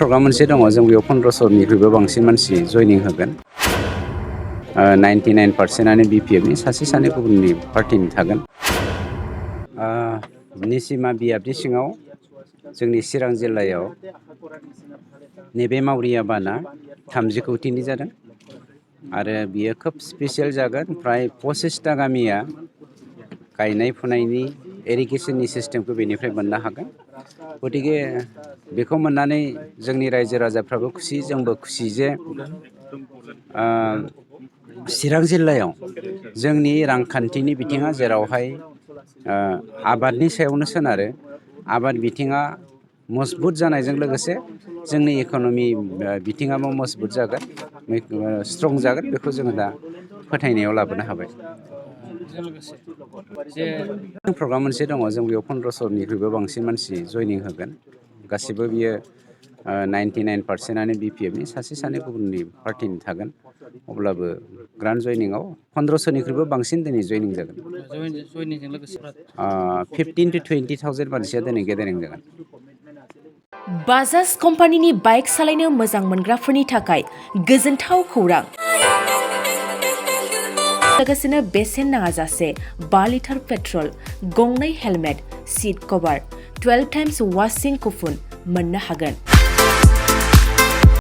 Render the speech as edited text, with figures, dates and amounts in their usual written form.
programme मोनसे दङ जों बेयाव 1500निख्रुइबो बांसिन मानसि जयनिं होगोन 99%आनो बिपिएफनि सासे सानै गुबुननि पार्टिनि थागोन निसिमा बियाबनि सिङाव जोंनि चिरां जिल्लायाव नैबे मावरिया बाना 30 कौटिनि जादों आरो बियो खोब स्पेसियेल जागोन प्राय 25टा गामिया गायनाय फुनायनि इरिगेशननि सिस्टेमखौ बेनिफ्राय मोननो हागोन गतिके बेखौ मोननानै जोंनि रायजो राजाफ्राबो खुसि जोंबो खुसि जे चिरां जिल्लायाव जोंनि रांखान्थिनि बिथिङा जेरावहाय आबादनि सायावनो सोनारो आबाद बिथिङा मजबुत जानायजों लोगोसे जोंनि इक'नमि बिथिङाबो मजबुत जागोन स्ट्रं जागोन बेखौ जोङो दा फोथायनायाव लाबोनो हाबाय प्रग्राम मोनसे दङ जों बेयाव 1500निख्रुइबो बांसिन मानसि जयनिं होगोन गासिबो बियो 99%आनो बिपिएफनि सासे सानै गुबुननि पार्टिनि थागोन अब्लाबो ग्रान्ड जयनिंआव 1500निख्रुइबो बांसिन दिनै जयनिं जागोन 15 to 20,000 मानसिया दिनै गेदारिं जागोन बाजाज कम्पानिनि बाइक सालायनो मोजां मोनग्राफोरनि थाखाय गोजोनथाव खौरां लोगोसेनो बेसेन नाङाजासे 5 लिटार पेट्रल गंनै हेलमेट सीट कभार 12 टाइम्स वाशिं कुपन मोननो हागोन